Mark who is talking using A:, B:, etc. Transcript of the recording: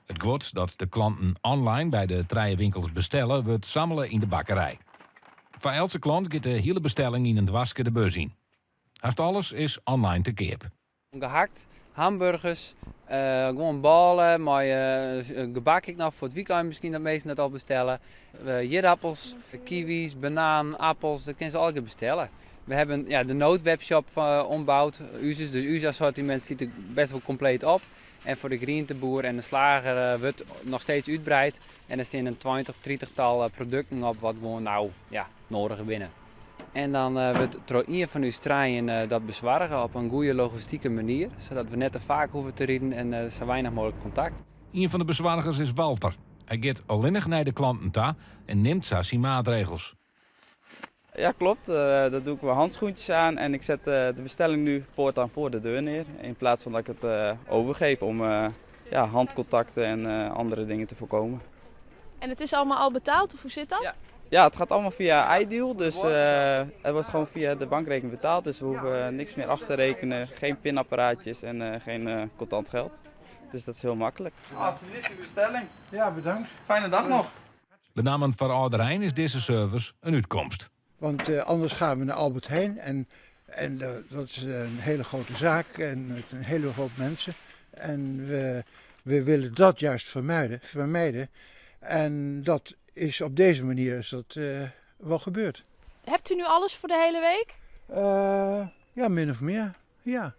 A: It guod dat de klanten online by de trije winkels bestelle, wurdt sammele yn de bakkerij. Foar eltse klant giet de hiele bestelling yn in doaske de bus yn. Hast alles is online te keap.
B: Gehakt, hamburgers, gewoan bôle mei gebak ek noch foar it wykein miskien dat minsken dat al bestelle. Ierdappels, kiwis, bananen, appels, dat kinne se allegear bestelle. We hebben ja, de noodwebshop omboud. Us, dus ús assortiment stiet der best wol kompleet op. En foar de grienteboer en de slager wurdt noch steeds útbreid. En der stean in 20, 30 tal produkten op wat gewoan nou ja, noadich binne. En dan wurdt troch ien fan ús trijen dat besoarge op in goede logistike manier, sadat we net te faak hoege te riden en sa weinich mooglik kontakt.
A: Ien fan de besoargers is Walter. Hy giet allinnich nei de klanten ta en nimt sa syn maatregels.
C: Ja, klopt. Dat doe ik mijn handschoentjes aan en ik zet de bestelling nu voortaan voor de deur neer. In plaats van dat ik het overgeef om ja, handcontacten en andere dingen te voorkomen.
D: En het is allemaal al betaald of hoe zit dat?
C: Ja. Ja, het gaat allemaal via iDeal, dus het wordt gewoon via de bankrekening betaald. Dus we hoeven niks meer af te rekenen, geen pinapparaatjes en geen contant geld. Dus dat is heel makkelijk. Alsjeblieft, uw bestelling.
E: Ja, bedankt.
C: Fijne dag nog.
A: Benammen foar âlderein is dizze service in útkomst.
E: Want anders gaan we naar Albert Heijn en, en dat is een hele grote zaak en met een hele hoop mensen. En we willen dat juist vermijden. En dat is op deze manier is dat wel gebeurd.
D: Hebt u nu alles voor de hele week?
E: Ja, min of meer. Ja.